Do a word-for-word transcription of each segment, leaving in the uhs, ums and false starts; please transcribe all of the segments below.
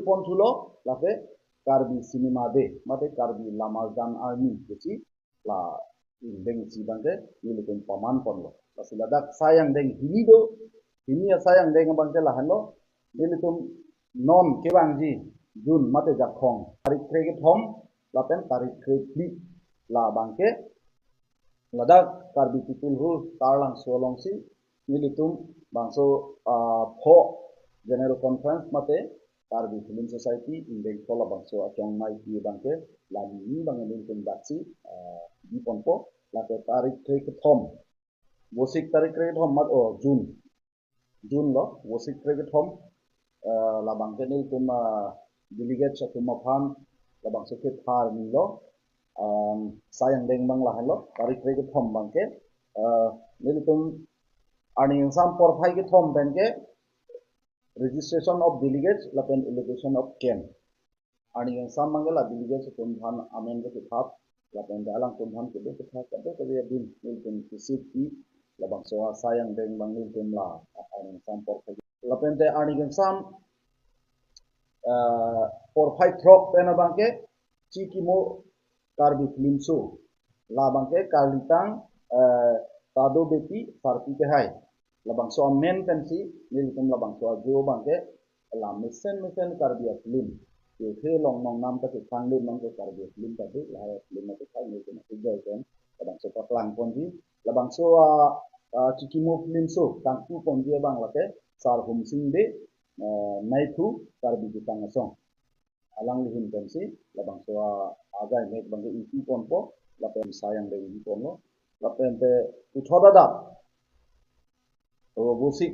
pon thulo, lake Karbi Cinema Day, mate Karbi Lamarjan Arni kesi la ingdeng isi abangke nelitum paman ponlo. Lasi ladak asai angdeng hini do, hini asai angdeng abangke lahenlo, nelitum non kevangji June mate Jakhong, tarik krekethom lapen tarik krephli, labangke ladak Karbi Peoplehood Taralangso alongsi nelitum bangso, ah, pho General Conference mate Karbi Film Society ingdeng pho labangso achongmaipi abangke la hini abang nelitum daksi, ah, bi ponpo, lake tarik krekethom, Vosik tarik krekethom mat, oh, June. June lo, Vosik krekethom, eh, labangke nelitum, ah, delegates atum aphan labangso kepharnilo, um, asai angdeng abang lahenlo, tarik krekethom abangke, eh, nelitum arni kangsam porphai kethom penke registration of delegates lapen allocation of camp. Arni kangsam abangke la delegates atum aphan amen kethap, lapen alangtum aphan kedo kethap, kadokave adin nelitum kisik pi, labangso asai angdeng abang nelitum la arni kangsam porphai. Lapente arni kangsam, eh, porphai throk pen abangke Chikimo Karbi Film Show, labangke kalitang, eh, Tado Beti Sarpi Kehai, labangso amen pensi nelitum labangso ajo abangke la mesen mesen Karbi a-film. Ke ke long nong nam ta ke kangdun nong ke Karbi a-film ta do, lahai a-film ta kangdun ke na ke jai pen. Labangso paklang ponji. Labangso, ah, ah, Chikimo Film Show kangpu ponji abang lake Sar Humsing Bey, eh, Naithu Karbi Jutang Asong. Alangli ahin pensi labangso a-, ajai mek abangke ingpu ponpo, lapen asai angdeng bi ponlo. Lapente puthot adap, oh, Vosik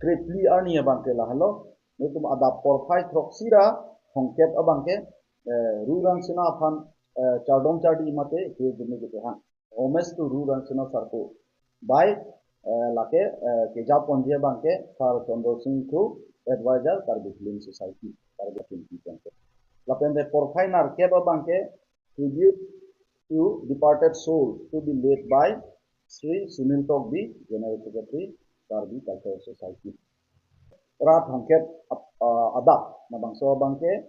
krephli arni abangke lahenlo, nelitum adap porphai throksi ra thomkep abangke, eh, Ru Rangsina aphan, eh, chardom chardi mate he jeme kete hang. Homage to Ru Rangsina Sarpo by, eh, lake, eh, keja ponji abangke Sar Chandra Sing Kro, Advisor, Karbi Film Society, Karbi Film Society. Lapente porphai nerkep abangke Tribute to Departed Souls to be led by Shri Sunil Tokbi, General Secretary, Karbi Cultural Society. Ra thomkep ap-, ah, adap, labangso abangke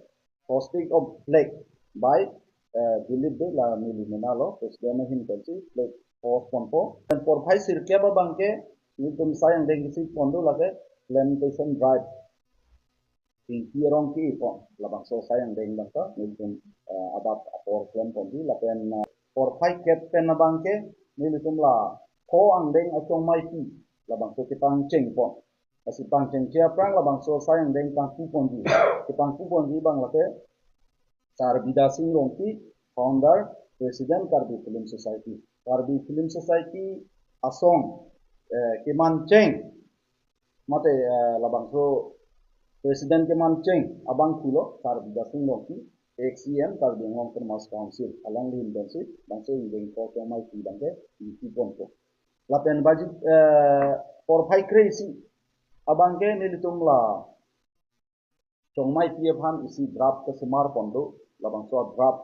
Hoisting of Flag by, eh, Dilip Bey, la neli mena lo, President ahin pensi flag hoist ponpo. Lapen porphai sirkep abangke nelitum asai angdeng isi pon do lake plantation drive. Tingki arong ki pon, labangso asai angdeng abangke nelitum, eh, adap apor klem ponji, lapen, eh, porphai kep pen abangke nelitum la pho angdeng achongmaipi labangso kepangcheng pon. Lasi pangchengche aphrang labangso asai angdeng pangpu ponji. Kepangpu ponji abang lake Sar Bidya Sing Rongpi, Founder, President, Karbi Film Society. Karbi Film Society asong, eh, kemancheng mate, eh, labangso President kemancheng abangke lo Sar Bidya Sing Rongpi, ex-E M, Karbi Anglong Autonomous Council, alangli ahin pensi labangso ingdeng pho achongmaipi abangke ingpu ponpo. Lapen baji, eh, porphai kre-isi abangke nelitum la chongmaipi aphan isi draft kesumar pon do, labangso draft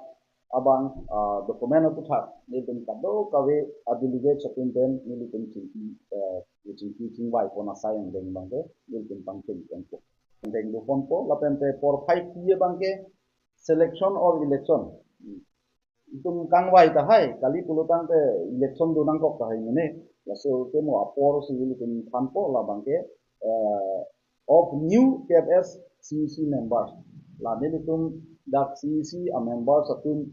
abang, ah, document aputhak nelitum kadokave a-delegate atum pen nelitum chingki, eh, chingki chingvai pon asai angdeng abangke nelitum pangcheng ponpo. Angdeng do ponpo, lapente porphai phli abangke selection or election. Itum kangvai tahai, kali pulo tangte election do nangkok tahai mene. Laso kemo apor si ilitum thanpo labangke, eh, of new K F S C E C members. La nelitum dak C E C a-members atum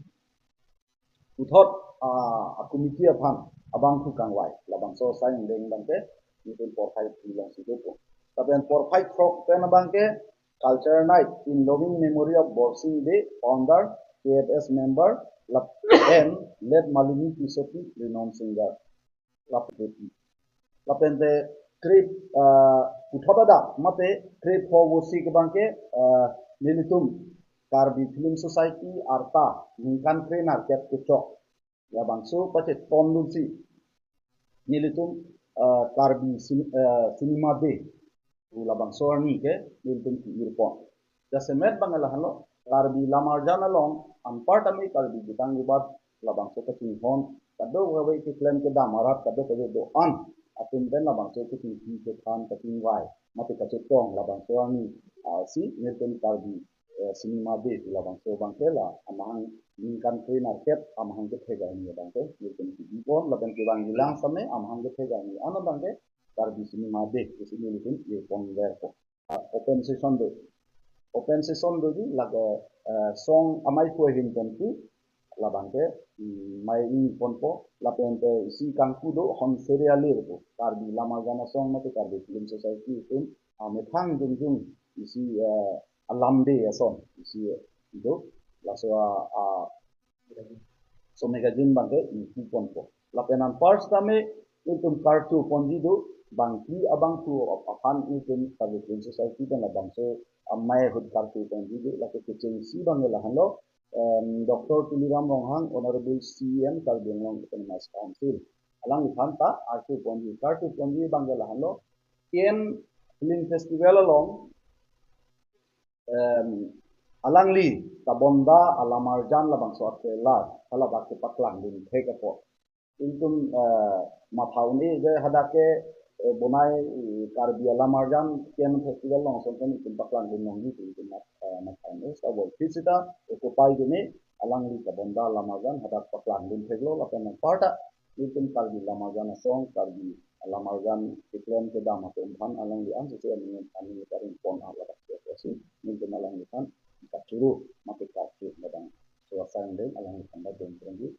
puthot, ah, a-committee aphan abangphu kangvai. Labangso asai angdeng abangke nelitum porphai phli alongsi dopo. Lapen porphai throk pen abangke Culture Night in loving memory of Borsing Bey, founder, K F S member, lap-, and late Malini Tissopi, renowned singer. Lap-, lapente kre, ah, puthot adap mate kre pho Vosik abangke, ah, nelitum Karbi Film Society arta ningkan kre nerkep kechok labangso pachetong dunsi nelitum, ah, Karbi Cin-, ah, Cinema Day pu labangso arni ke nelitum ki-ir pon. Jasemet abang lahenlo, Karbi Lamarjan along anparta me Karbi Jutang Jubat labangso kachinghon, kadokave keklem kedam arat kadokave do-an atum pen labangso kachingki kethan kachingvai mate kachetong labangso arni, ah, si nelitum Karbi eh, Cinema Day pu labangso abangke la amahang ningkan kre-narket amahang kethek arni abangke nelitum kebipon lapen kevangjilang same amahang kethek arni an abangke Karbi Cinema Day pusi nelitum irponverpo. Ah, open session do. Open session doji lake, eh, song amei pu ahin pensi labangke, mm, mei ingponpo lapen te isi kangku do Honseri Alir pu Karbi Lamarjan Asong mate Karbi Film Society atum amethang jongjong isi, eh, alamde ason isi do laso a, a, so magazine abangke ingpuponpo. Lapen anpar sitame itum kartu ponji do bangpi abangphu aphan itum Karbi Film Society pen labangso amei ahut kartu ponji do lake kechengsi abangke lahenlo, em, Doctor Tuliram Ronghang, Honorable C E M Karbi Anglong Autonomous Council. Alangliphan ta artu ponji, kartu ponji abangke lahenlo, Cannes Film Festival along, em, alangli kabonda alamarjan labangso a-trailer halabangke paklangdun thek apot. Itum, eh, matha un-e je hadak ke, eh, bonai, eh, Karbi alamarjan Cannes Festival along asonpen itum paklangdun longji pu itum mat-, eh, matha un-e. Sabo phi sita, eh, kopai keme alangli kabonda alamarjan hadak paklangdun theklo lapen anparta itum Karbi Lamarjan Asong, Karbi Lamarjan keklem kedam atum aphan alangli an sese aning aning karing pon a ladak si apotsi itum alangliphan kachuru mate kachuru madang. So asai deng alangliphan ta deng dengji.